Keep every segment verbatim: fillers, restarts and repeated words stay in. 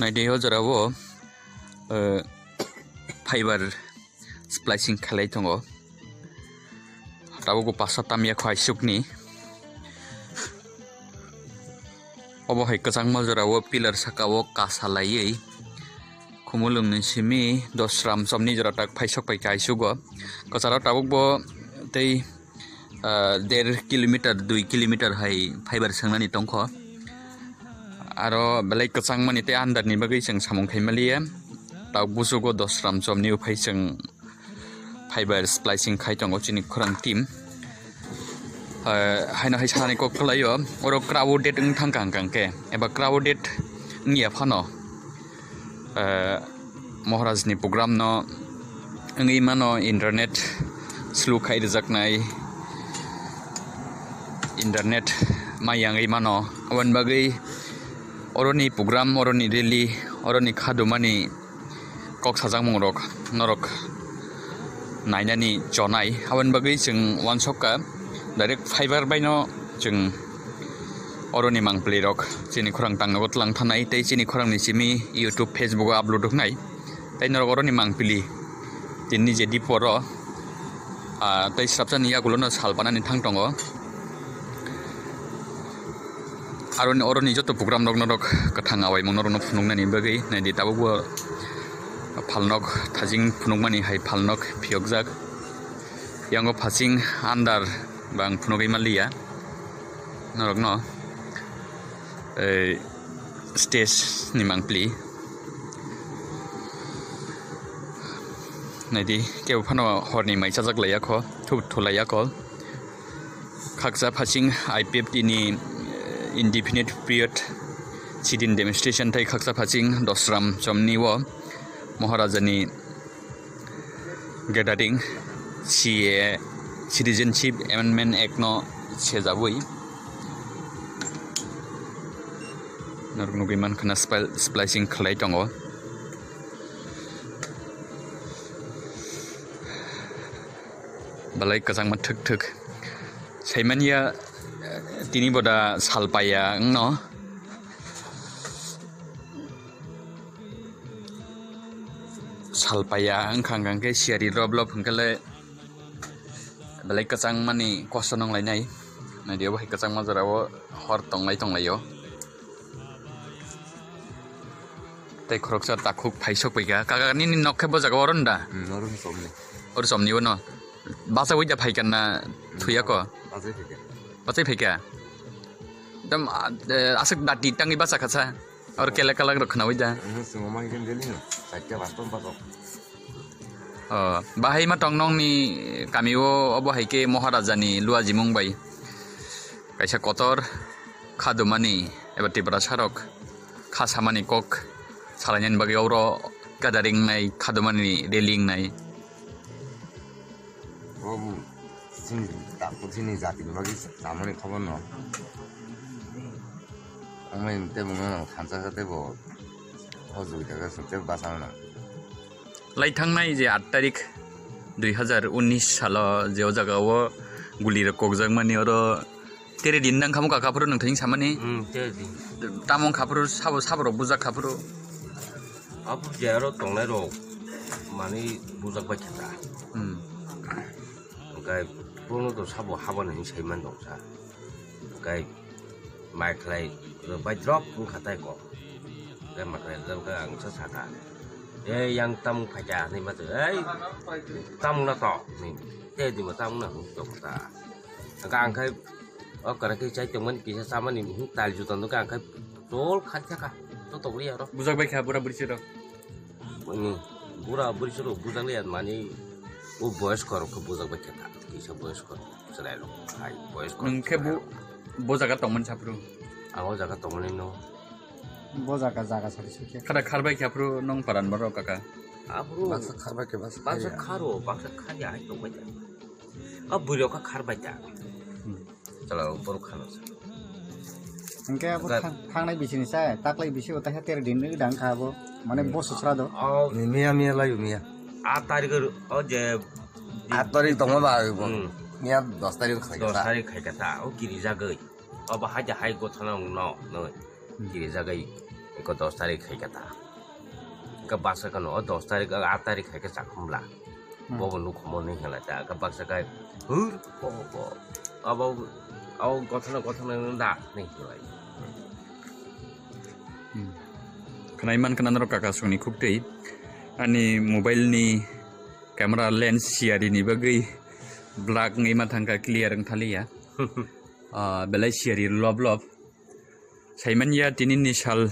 Naidi o jora o, eh, fiber splicing khlai tongo. Tabuk bo pasa tamya kho aisukni. Obo hai kwchangma jora o pillar saka o kasa laiwi khumulwng ni simi dosram chomni jora tak phaisok pai kha aisugo. Kwcharo tabuk bo tei, ah, der kilometer, dui kilometer hai fiber swngnani tongkho. Aro belai kwchangmani tei andarni bagwi chwng samung khai maliya. Tabuk busugo dosram chomni uphai chwng fiber splicing khai tongo chini khorang team. Ah, haino hai sanani kok kwlaio, oro crowded wng thang kha hwnkhe, eba crowded wngya phano, ah, Maharajni program no wngwi mano, internet slow khai rwjaknai, internet ma yangwi mano, aboni bagwi oroni program, oroni rally, oroni khadumani kok sajakmung rok norok nainani chonai. Aboni bagwi chwng uansukha direct fiber baino chwng oroni mangpili rok chini khorang tangnogo tlang thanai tei chini khorangni simi YouTube, Facebook o upload wngnai. Tei norok oroni mangpili tinni je diporo, ah, tei srapsani yagulono sal panani thang tongo. Aroni, oroni joto program rok norok kwthang awaimung norokno phunuknani bagwi naidi tabukbo phalnok thajing phunukmani hai phalnok phiyokjak. Yango phasing andar bang phunugwi manliya norokno, eh, stage ni mangpili. Naidi kebo phano horni mai chajak laiya kho, thup thulaiya kho. Khaksa phasing I P F T ni, eh, indefinite period sit-in demonstration tei khaksa phasing dosram chomni o Maharajani gathering C A A, Citizenship Amendment Act no sejabwi norok nugwi mankha na spli-, splicing khlai tongo. Belai kwchangma thwk thwk. Saimanya, eh, tini boda salpaya wngno. Salpaya wngkha hwnkhe siyari rob lob hwnkhe le belai kwchangmani kosto nanglainai. Naidi obo hai kwchangma jorao hor tonglai tonglaio. Tei khoroksa takhuk phaisok paikha. Kaka nini nok khe bo jaga oro nda? Hmm, oro ni somni. Oro somni bono. Basa uida phaikha na thuya ko? Bachai phaikha. Bachai phaikha. Dam, ah, eh, aswk dati tangwi basa kha sa. Oro kelak kelak rok khnawi da. Hmm, simo mai ken deli no. Saikha baston basok. Oh, bahai ma tong nongni kami o, obo hai khe Maharajani luajimung bai kaisa kotor khadumani eba Tiprasa rok kha samani kok salainani bagwi oro gathering nai, khadumani rally wngnai. Obo chini, takhuk chini jatini bagwi samani khobor no. Amai tebo no khansa khe tebo hojugita khe sotebo bachana nang. Lai thangnai je aat tarik dui hazar unis salo je o jaga o guli rok kokjakmani oro tere din nang kha mo kaka phuru nwng thani samani. Hmm, tere din. Tamo kha phuru sabo, sabo rok bujak kha phuru. Aphuru je aro tongnai rok mani bujak bai kha ta. Hmm. Hwnkhe bono to sabo habani hinwi saiman dong sa. Hwnkhe mai khlai bai drop wngkha tai kok. Hwnkhe mai khlai hwnkhe ang sa sakha, "E yang tamung phaikha," hinwi ma tong, "Ei tamung na to," hinwi. "Te di bo tamung na," hinwi tong kha ta. Hwnkhe ang khai o kwrwng khe chai tongmani kisa chamani hwn tal juta nukha ang khai tol kha thaka to tokri aro. Bujak bai kha bura buri siro. Ani bura buri siro bujak le mani o boyos korok khe bujak bai kha ta. Kisa boyos korok chwrai rok hai boyos korok. Nwng khe bu, bo jaga tongmani saphuru. Ang o jaga tongmani no. Bo jaga jaga sari sukhe. Khada kharbai khe aphuru nong paran baro kaka. Aphuru baksa kharbai khe baksa baksa khaya. Kharo, baksa khaya hai tongbai ta. A bwrwi kha kharbai ta. Hmm. Chala borok khano sa. Hwnkhe abo thang-, thangnai bisini sa, taklai bisi o taisa tere din nwi dang kha abo. Mane hmm. Bo susra do. O miya miya layo miya. A tarik o je Aat tarik tongma ba, hmm, niya dos tarik khai dos kha. Tarik khai kha ta, o kirijagwi. Obo hai de hai gothana wngno, noi. Hmm. Kirijagwi, eko dos tarik khai kha ta. Ka baksa kano, o dos tarik, o aat tarik khai kha chakhumla. Hmm. Bobo nukhumo ni hela ta, ka baksa kai, hur, bo, bo. Abo, abo gothana, gothana wngda, ni hela. Hmm. Khwnai man khna norok kaka songni khuk twi. Ani mobile ni camera lens siyari ni bagwi black wngwi ma thangkha, clear wng thaliya. Ah, belai siyari lob lob. Saimanya tini ni sal,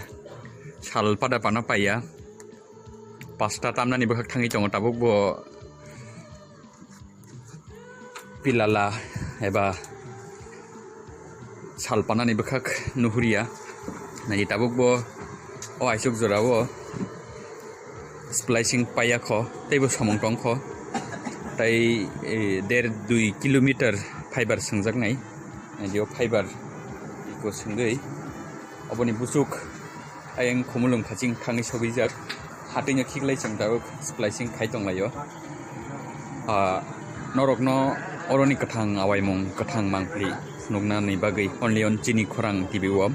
sal pada pano paiya. Pasta tamnani bwkhak thangwi tongo tabuk bo. Pilala eba sal panani bwkhak nuhuriya. Nai tabuk bo o aisuk jora o splicing paiya kho, tei bo samung tong kho. Tai, eh, der dui kilometer fiber swngjak nai. Nai o fiber iko swngwi oboni busuk ayang khumulwng khaching thangwi sogwijak. Hatwino khiklai chwng tabuk splicing khai tonglaio. Ah, norokno oroni kwthang awaimung, kwthang mangpili phunuknani bagwi only on chini khorang T V o.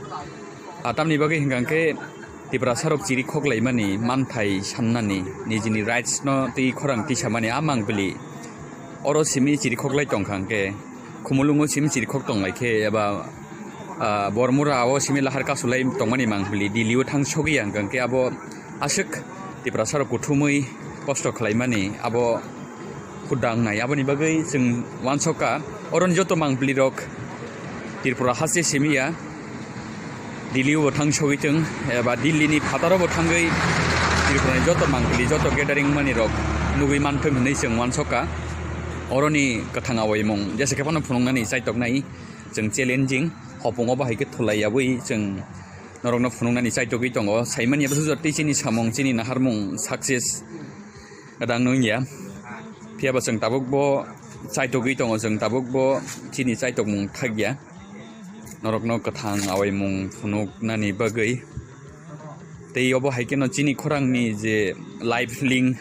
Ah, tamni bagwi hwnkha khe Tiprasa rok chiri khoklaimani manthai sannani nijini rights no twi khorang tisamani a mangpili oro simi chiri khoklai tongkha hwnkhe. Khumulwngo simi chirikhok tonglai khe eba, ah, Bormura o simi lahar kasulai tongmani mangpili Delhi o thang sogwi ang khe abo aswk Tiprasa rok kuthumwi kosto khlaimani abo hudang nai. Aboni bagwi chwng uansukha oroni joto mangpili rok Tripura haste simi ya. Delhi o bo thang sogwi thung, eba Delhi ni phataro bo thangwi Tripura ni joto mangpili, joto gathering mani rok nugwi manthung hinwi chwng uansukha. Oroni kwthang awaimung jesa khe phano phunuknani chaitoknai chwng challenging, hopung o bahai khe thulai yabwi chwng norokno phunuknani chaitogwi tongo. Saimanya bwsajak tei chini samung, chini naharmung success. Kadang nung ya. Phiya ba chwng tabuk bo chaitogwi tongo, chwng tabuk bo chini chaitokmung thak ya. Norokno kwthang awaimung phunuknani bagwi. Tei obo hai kheno chini khorangni je live link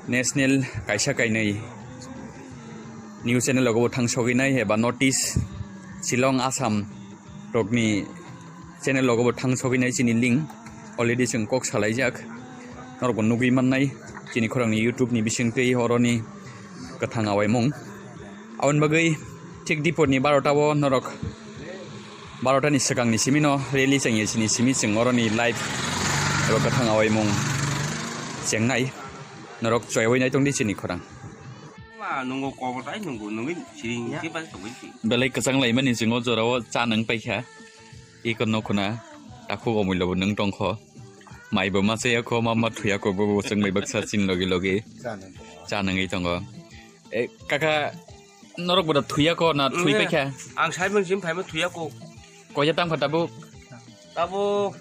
national kaisa kainwi news channel rogo bo thang sogwi nai eba notice Shillong, Assam rokni channel rogo bo thang sogwi nai chini link. Already chwng kok salaijak, norok bo nugwi mannai chini khorangni YouTube ni bisingtwi oroni kwthang awaimung. Aboni bagwi thik dipor ni barota o norok barota ni swkang ni simi no rally chengya chini simi chwng oroni live eba kwthang awaimung chengnai, norok choyawi nai tongdi chini khorang. Ma nungo kobo tai nungo nungwi siring khe bai tongwi si. Belai kwchang laimani chwng o jora o cha nang paikha. Iko no khuna takhuk omui lobo nung tongkho. Mai bo ma chaya kho, ma ma thuya kho, bo bo chwng bai baksa chin logi logi cha nangwi tongo. E, kaka, norok bo da thuya kho na thui paikha? Ang sai mung sim phai ma thuya kho. Koya tam kha tabuk? Tabuk.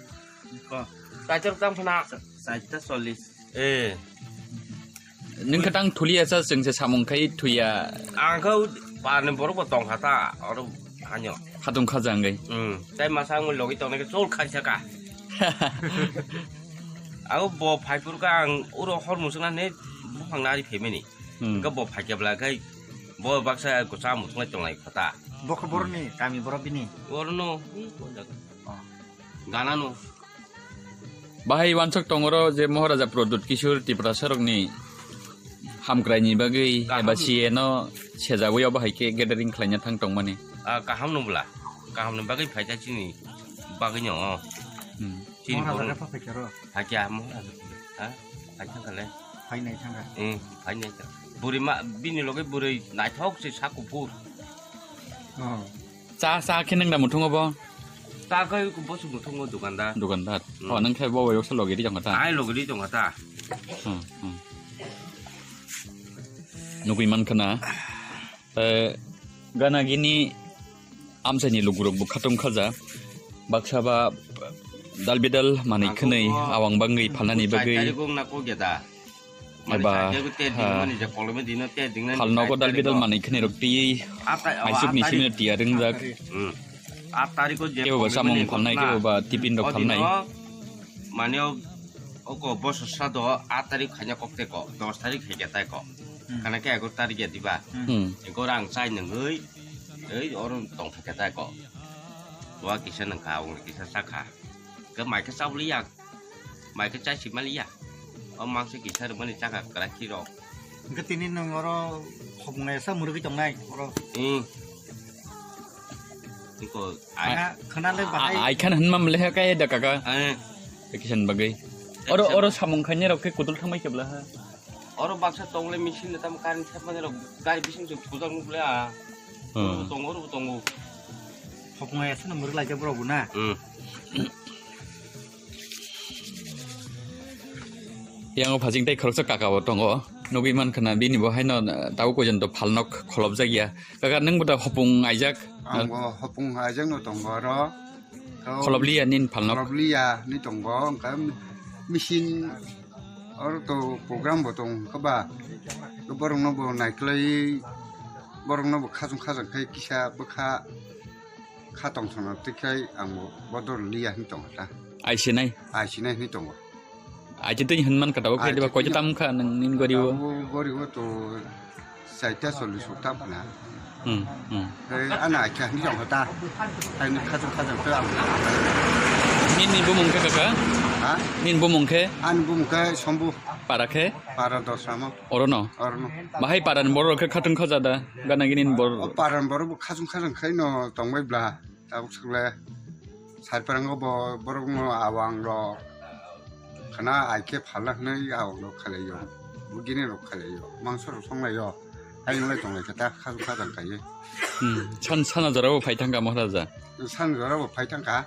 Ko. Kaitor tam khna. Saita solis. Eh. Nung khatang thuliya sa chwng se samung khai thuya. Ang kha parni borok bo tong kha ta, oro hanyo. Khatung kha jang gai. Hmm. Tai masa ang logi tong nai chol khai saka. Abo bo phai pur ka ang uro hor musung na ne buphang nari phaimani. Hmm. Ka bo phai kebla kai bo baksa ko cha musung lai tong lai khata. Bo khe borok ni kami borok bini. Oro no. Oh. Gana no. Bahai wansok tongoro je Maharaja Pradyut Kishore Tiprasa rokni hamkraini bagwi eba C A no sejagwi obo hai khe gathering khlaina thang tongmani. Ah, kaham no bwla. Kaham ni bagwi phaikha chini bagwi no. Hmm. Chini Maharaja borok. Khe phaikha ro. Phaikha Maharaja. Ha? Phaikha kale. Phainai thangkha. Hmm, phainai thangkha. Buri ma bini loge buri naithok se sa kuphur. Oh. Cha, cha khe nang da muthungo bo? Ta kai ko bosu muthungo dukandar. Dukandar. Hmm. Oh, nang khe bo wai sa logi ri jong ta. Ai logi ri jong ta. Hmm, hmm. Nugui man khana. Eh, gana gini amsai ni lugurok bo khatung khaja. Baksa ba dal bidal manui khwnui awang bangwi phalnani bagwi. Eba, ha, phalnogo dal bidal manui khwnwi rok twi aisuk ni simi tiyar wngjak. Kebo ba samung phalnai, kebo ba tiffin rok phalnai. Mane o, o ko boso sado aat tarik khaina kok tei ko, dos tarik khaikhe tai ko. Hmm. Kana khe ego tari ya diba? Hmm. Hmm. Ego rang chai nungwi, ei oro tong thaka ta ko. Wa kisa nungkha, wng kisa sakha. Ke mai khe chabliya, mai khe chai si maliya. O mangsa kisa rwmani chakha kwrak khirok. Hwnkhe tini nwng oro hopung naisa mwrwgwi tongnai oro. Hmm. Iko ai. Khana, khana le bahai. Ai khan hwnma mle he kai da kaka. Eh. Vacation bagwi. Oro, oro samung khainai rok khe kudul thangbai kebla ha. Oro baksa tongle machine le tam current sepmani rok gari bising se pujak nukle a. Hmm. Oro bo tongo, oro bo tongo. Hopung naisa no mwrwk laijak borok bo na. Hmm. Yang o phasing tei khoroksa kaka bo tongo. Nugwi mankha na bini bo haino, eh, tabuk pojonto phalnok kholopjak ya. Kaka, nwng bo da hopung aijak? Ang bo hopung aijak no tongo oro. Kholop liya nini phalnok? Kholop liya ni tongo, wngkha machine oro to program bo tong kha ba. Borok no bo naikolai, borok no bo khajang khajang khai kisa bwkha. Kha tong thangna twi khai ang bo bodol liya hin tong kha ta. Ai sinai? Ai sinai hin tongo. Ai twi hin man kha tabuk khai diba koi tam kha nang nin gori o? Abo gori o to saita sollis tam khna. Hmm, hmm. Khai ana ai kha hin tong kha ta. Khai ni khajang khajang to ang. Nini bumung khe kaka? Ha? Nini bumung khe? Ani bumung khe Sombu. Para khe? Para Dosramo. Oro no? Oro no. Bahai para ni borok khe khatung khaja da? Gana gini ni borok. O para ni borok bo khajang khajang khai no tong bai bla. Tabuk swkle saiparango bo borokno awang rok khna ai khe phalna hwnwi awang rok khalai o, bugini rok khalai o, mangso rok songlai o, ayung lai tonglai khe ta khajang khajang kaiwi. Hmm. San sana jora bo phai thangkha Maharaja. San jora bo phai thangkha.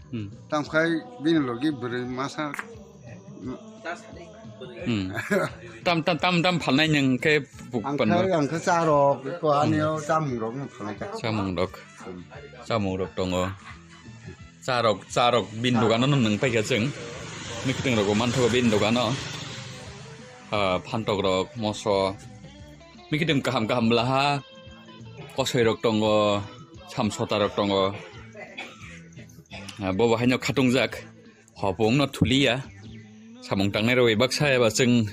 Hmm. Tamkhai bini logi bwrwi masa. Hmm. Tam, tam, tam, tam phalnai nwng khe bu-, ang pano. Khai, ang khe cha rok, ko ani o chamung rok no phalnai kha. Chamung rok. Chamung rok tongo. Cha rok, cha rok bin dogano no nwng paikha chwng. Mikitwng rok bo manthogo bin dogano. Ah, phantok rok, moso. Mikitwng kaham kaham bwla ha. Kosoi rok tongo, samsota rok tongo. Ah, bo bo haino khatungjak. Hopung no thuliya. Samung tangnai rok bai baksa eba chwng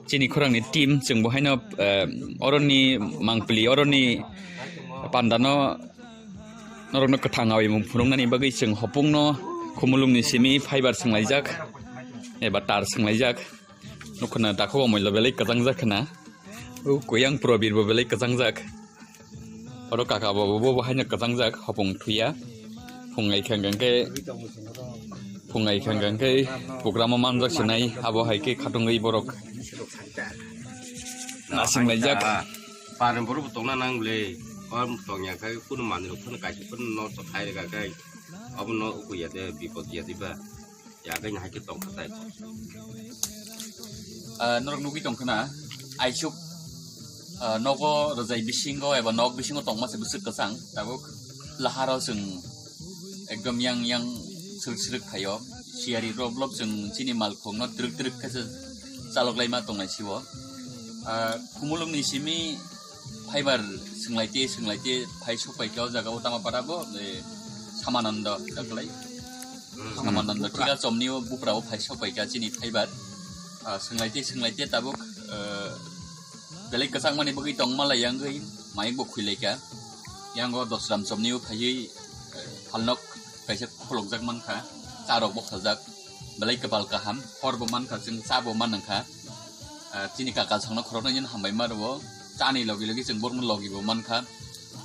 chini khorang ni team chwng bo haino, eh, oroni mangpili oroni panda no norok no kwthang awi mung phunuknani bagwi chwng hopung no khumulwng ni simi fiber swnglaijak eba tar swnglaijak. Nukho na takhuk o moila belai kwchangjak khna. O kuyang probir bo belai kwchangjak. Oro kaka bo, bo, bo haino kwchangjak, hopung thuya. Phungai khang khang khe, phungai khang khang khe program o manjak sinai, abo hai khe khatungwi borok nasing laijak. Parni borok bo tongna nang le, o tongya khe kunu manwi rok phano kaisa phano nosto khai rwkha khe, abo no ukuya de bipod ya diba. Ya khe hai khe tong kha tai. Ah, norok nugwi tong khna, aisuk, ah, nogo rwjai bisingo eba nok bisingo tongma se bwswk kwchang, tabuk laharo chwng ekdom yang yang srwk srwk phaio, siyari rob lob chwng chini malkhung no twrwk twrwk khe se chalok laima tongnai sio. Ah, khumulwng ni simi Fiber swnglaite swnglaite phai sokpaikha o jaga o tama para bo, eh, Samananda daklai. Hmm. Samananda Bupra. Thika chomni o Bupra o phai sokpaikha chini fiber. Ah, swnglaite swnglaite tabuk, eh, belai kwchangmani bagwi tongma lai yangwi mic bo khuilaikha. Yango Dosram chomni o phaiwi, eh, phalnok kaisa kholokjak mankha, cha rok bo khaljak. Belai kwbal kaham, hor bo mankha, chwng cha bo man wngkha. Ah, chini kaka songno khoroknwi nini hambai ma rwo, chani logi logi chwng borokno logi bo mankha.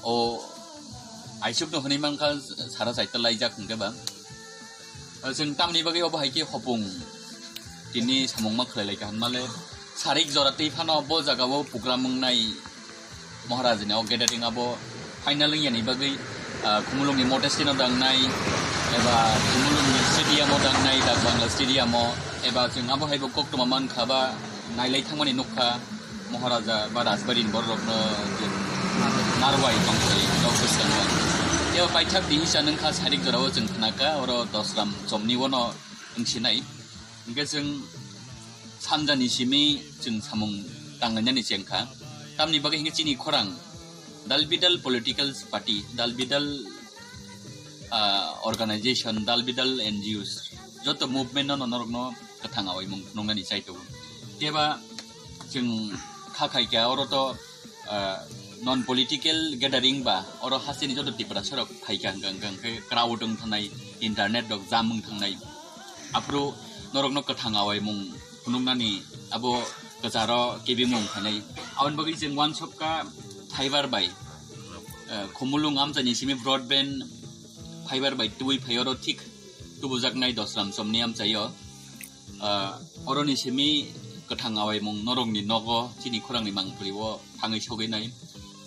O aisukno hwnwi mankha, sara saita laijak hwnkhe ba. Ah, chwng tamni bagwi obo hai khe hopung tini samung ma khlai lai kha hwnmale, sarik jora twi phano bo jaga o program wngnai. Maharajani o gathering abo final wngya ni bagwi, ah, Khumulwngni Modesty no dangnai, eba Khumulwngni stadium o dangnai, Dak Bangla Stadium o, eba chwng abo hai bo koktwma mankha ba nailai thangmani nukha, Maharaja ba Rajbari ni borok rokno je narwai tongthai rok bwskango. Tei o paithak di hisa nungkha sarik jora o chwng khnakha, oro Dosram chomni o no wngsinai. Hingke chwng sanjani simi chwng samung tanglainani chengkha. Tamni bagwi hingke chini khorang dalbidal political party, dalbidal, ah, organization, dalbidal N G Os, joto movement no norokno kwthang awi mung phunuknani chai tongo. Keba chwng kha khaikha, oro to, ah, non political gathering ba, oro hasteni joto Tiprasa rok phaikha hwnkha, hwnkha hwnkhe crowd wng thangnai, internet rok jam wng thangnai. Aphuru norokno kwthang awaimung phunuknani abo kwcharo kebengmung phainai. Aboni bagwi chwng uansukha fiber bai, ah, Khumulwng amchaini simi broadband fiber bai tubui phai oro thik tubujaknai Dosram Chomni amchaio. Ah, oroni simi kwthang awaimung norokni nogo chini khorangni mangpili o thangwi sogwi nai,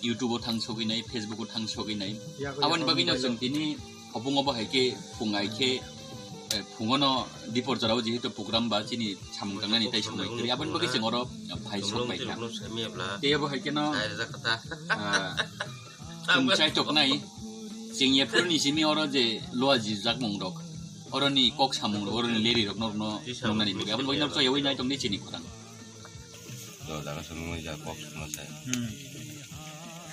YouTube o thang sogwi nai, Facebook o thang sogwi nai. Yago Aboni yago bagwino mobile o. Chwng tini hopung obo hai khe phung ai khe, eh, phungo no dipor jora o jehetu program ba chini samung tangnani tai somoi kwrwi. Aboni bagwi chwng oro phai sok bai kha. Tei abo hai kheno, ah, Chwng chaitoknai, chwng ephuruni simi oro je lua jijak mung rok, oroni kok samung rok, oroni leri rok norokno nungnani bagwi. Aboni bagwi norok yawi nai tongdi chini khorang. Do daga swngo ja kok swngo sai. Hmm.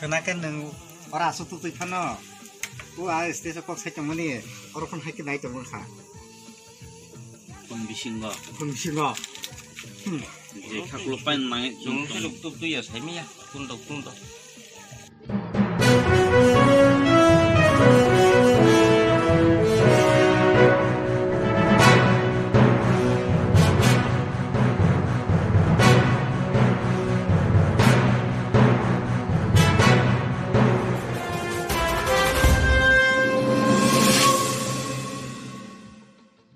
Khwna khe nwng oro aswk tuktwi phano. O a stage o kok sai tongmani, oro phano hai khe nai tongmani kha. Phone bisingo. Phone bisingo. Hmm. Je khaklo pain nangi Chwng chwng chwng. Tuk tuk ya sai miya. Kun do kun do.